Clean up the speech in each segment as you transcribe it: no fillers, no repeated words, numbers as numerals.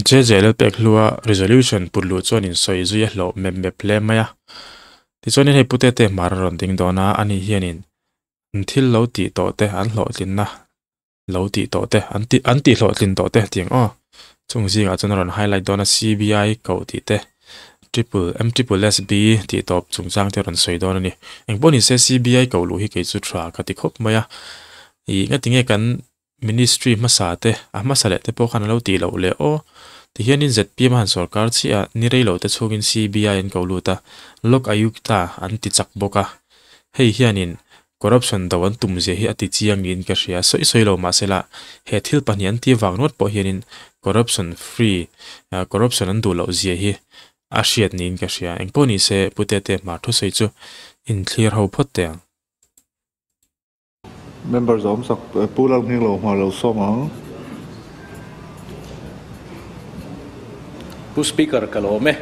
JJ Lalpekhlua resolution put luh chuan insawi zui a hlawh mep mep hle mai a. Tichuanin hei pute te hmar a rawn ding dawn a, ani hianin an thil lo tih tawh te, an hlawhtlinna lo tih tawh te, an tih an tih hlawhtlin tawh te tiang aw. Chung zingah chuan a rawn highlight dawn a CBI koh tih te, triple M triple S B tih tawp chungchang te a rawn sawi dawn a ni. Engpawh ni se CBI koh luh hi kei chu tha ka ti khawp mai a. Ih ngatinge kan Ministry hmasa te, a hmasa leh te pawh khan a lo tih loh leh aw. Tihianin zpm a han sawrkar chiah a, ni rei lo te chhungin CBI an ko lut a, Lok Ayukta an ti chak bawk a. Hei hianin corruption do an tum zia hi a ti chiang niin ka hria, sawi sawi lo mahsela he thil pahnih an ti vang ringawt pawh hianin corruption free, corruption an duh loh zia hi a hriat niin ka hria. Engpawh ni se Pu Tete Hmar thusawi chu inthlir ho phawt teh ang. Member zawm sak Pu Lalhming lo hma lo sawm ang. Pu Speaker ka lawm e.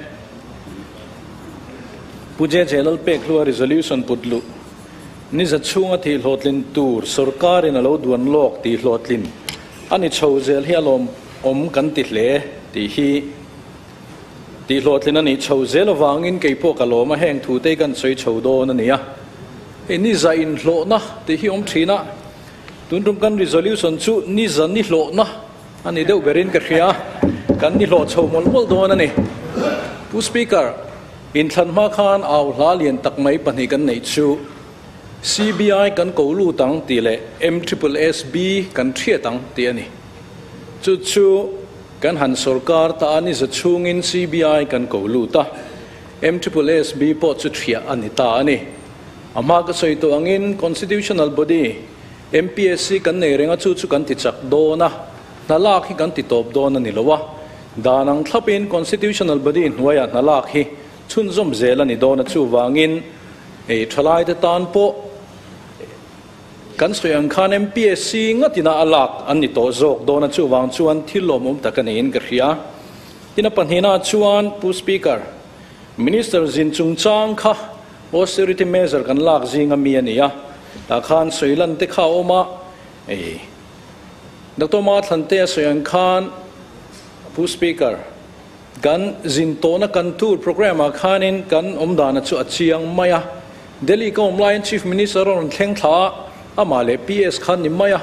Pu JJ Lalpekhlua resolution put luh ni za chhunga thih hlawhtlin tur sorkarin a lo duan lawk tih hlawhtlin a ni chho zel hi a lawm awm kan ti hle tih hi tih hlawhtlin a nih chho zel avangin kei pawh ka lawm a, heng thu te hi kan sawi chho dawn a ni a. Hei ni za inhlawhna tih hi awm thin a, tun tum kan resolution chu ni za ni hlawhna a ni deuh berin ka hria a, kan ni hlawh chho mawlh mawlh dawn a ni. Pu Speaker, inthlan hma khan au hla lian tak mai pahnih kan neih chu CBI kan ko lut ang tih leh MSSB kan hriat ang tih a ni. Chu chu Kan han sawrkar ta a ni za chhungin CBI kan ko lut a, MSSB pawh chu thiah a ni ta a ni. A hma ka sawi tawh angin Constitutional Body, MPSC kan nei reng a chu chu kan ti chak dawn a, hna lak hi kan ti tawp dawn a ni lo a. Dan ang thlapin Constitutional Body hnuaiah hna lak hi chhunzawm zel a ni dawn a chuvangin thalaite tan pawh Kan sawi ang khan MPSC ngatina a lak an ni tawh zawk dawn a, chuvang chuan thil lawmawm tak a niin ka hria. Tin a pahnihna chuan Pu Speaker, Minister zin chungchang kha austerity measure kan lak zinga mi a ni a, tah khan sawi lan te kha a awm a, ei Doctor Mathlan te a sawi ang khan Pu Speaker, Kan zin tawhna kan tour programme ah khanin kan awmdana chu a chiang mai a. Delhi ka awm laiin Chief Minister a rawn thleng thla a, amah leh PS khan ni mai a.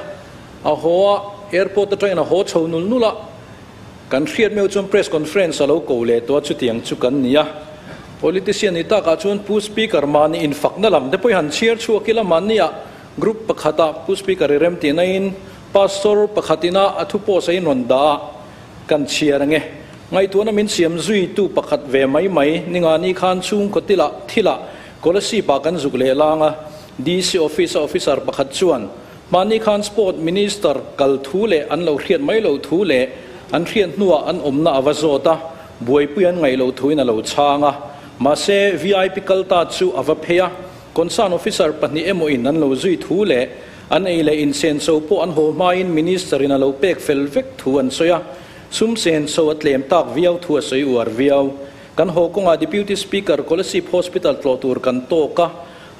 A haw a, airport atangin a haw chho nul nul a. Kan hriat meuh chuan press conference a lo ko leh tawh a, chutiang chu kan ni a. Politician ni takah chuan Pu Speaker mahni infakna lam te pawh i han chhiar chhuak ila mahni ah group pakhatah Pu Speaker i remtihna in Pastor pakhatin a a thu post a inrawn dah a, Kan chhiar ange. Ngaihtuahna min siam zuitu pakhat ve mai mai Ningani khan chhungkaw tilah thilah Kolasib ah kan zuk leh lang a, DC office a officer pakhat chuan hmani khan Sport Minister kal thu leh an lo hriat mai lo thu leh an hriat hnuah an awmna a va zawt a, buaipui an ngaih lo thuin a lo chhang a. Mahse vip kal ta chu a va phei a, concern officer pahnih emaw in an lo zui thu leh An ei leh insenso pawh an haw hmain Minister in a lo pek fel vek thu an sawi a, sum senso a tlem tak viau thu a sawi uar viau. Kan haw kawngah Deputy Speaker Kolasib Hospital tlawh tur kan tawk a,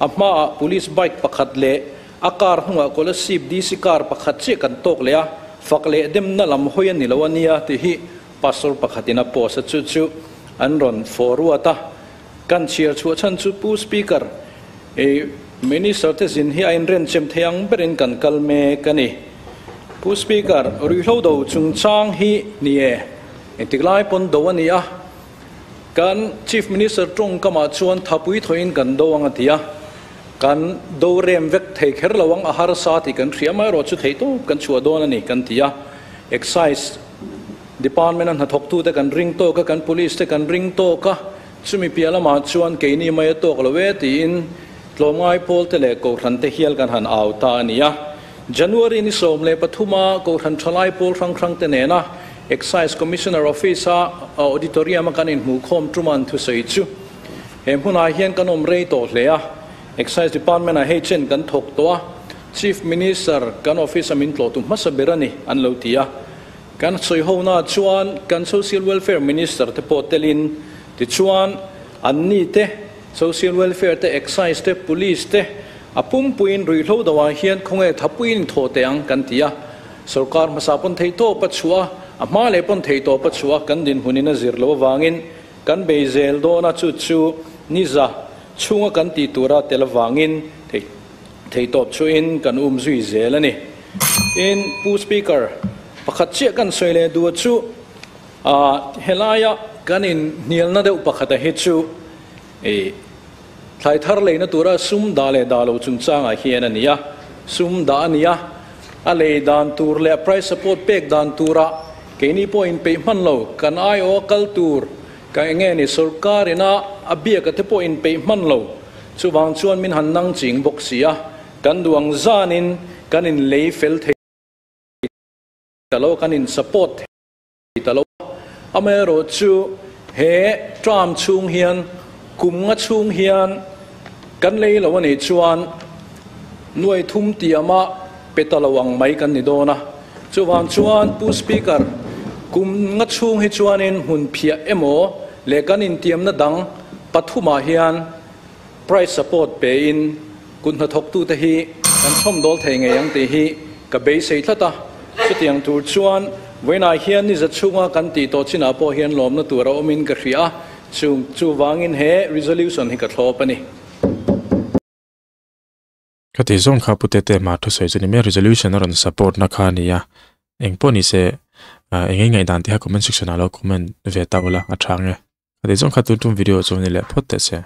a hmaah Police bike pakhat leh a car hnungah Kolasib DC car pakhat chiah kan tawk leh a, fak leh demna lam hawi a ni lo a nia tih hi Pastor pakhatin a post a, chu chu an rawn forward a. Kan chhiar chhuah chhan chu Pu Speaker, i Minister te zin hi a inrenchem thei ang berin kan kal mek a ni. Pu Speaker, ruihhlo do chungchang hi ni e, engtik lai pawn do a ni a, kan Chief Minister tawngkamah chuan thapui thawhin kan do ang a ti a, kan do rem vek thei kher lo ang, a harsa tih kan hria mai erawh chu theihtawp kan chhuah dawn a ni kan ti a, Excise Department a hnathawktute kan ring tawk a, kan police te kan ring tawk a, chumi piah lamah chuan keini mai a tawk lo e tiin tlawmngai pawl te leh kohhran te hial kan han au ta a ni a. January ni 13 a kohhran thalai pawl hrang hrang te nena Excise Commissioner Office a auditorium a kan inhmuhkhawm ṭuman thusawi chu he hmunah hian kan awm rei tawh hle a, Excise Department ah hei chen kan thawk tawh a, Chief Minister kan office a min tlawhtu hmasa ber a ni an lo ti a. Kan sawihona chuan kan Social Welfare Minister te pawh telin, tichuan anni te, Social Welfare te, Excise te, Police te, a pumpuiin ruihhlo doah hian khawnge thapuiin in thaw teh ang kan ti a. Sorkar hmasa pawn theihtawp a chhuah a, A hma leh pawn theihtawp a chhuah a, kan dinhmunin a zir loh avangin kan bei zel dawn a, chu chu niza chhunga kan tih tura tel avangin theihtawp chhuahin kan um zui zel a ni. Tin, Pu Speaker, pakhat chiah kan sawi leh duh chu helaia kan inhnialna deuh pakhata hi chu Thlai thar leina tura sum dah leh dah lo chungchangah hian a ni a, sum dah a ni a, a lei dan tur leh price support pek dan tura keini pawh inpeih hman lo, kan aiawh a kal tur ka eng nge ni sorkar ina a biak a te pawh inpeih hman lo, chuvang chuan min han nang ching bawk si a, kan duh ang zanin kan inlei fel thei ta lo, kan in support thei. Ta lo a. Amaherawh chu he term chhung hian kum nga chhung hian kan lei lo a nih chuan nuai thum tiama pe ta lo ang mai kan ni dawn a. Chuvang chuan Pu Speaker, kum nga chhung hi chuanin hmun phiah emaw leh kan intiamna dang pathumah hian price support pein kut hnathawktute hi kan chhawmdawl thei ngei ang tih hi ka beisei tlat a. Chutiang tur chuan vawiinah hian ni za chhunga kan tih tawh chinah pawh hian lawmna tur a awmin ka hria a, chung chuvangin he resolution hi ka thlawp a ni. Ka tih zawng kha Pu Tete mah thusawi chu ni mai a, resolution a rawn support na kha a ni a, eng pawh ni se eng nge ngaihdan tih kha comment section ah lo comment ve ta ula a tha ang e. Ka tih zawng kha tun tum video chu ni leh phawt teh se.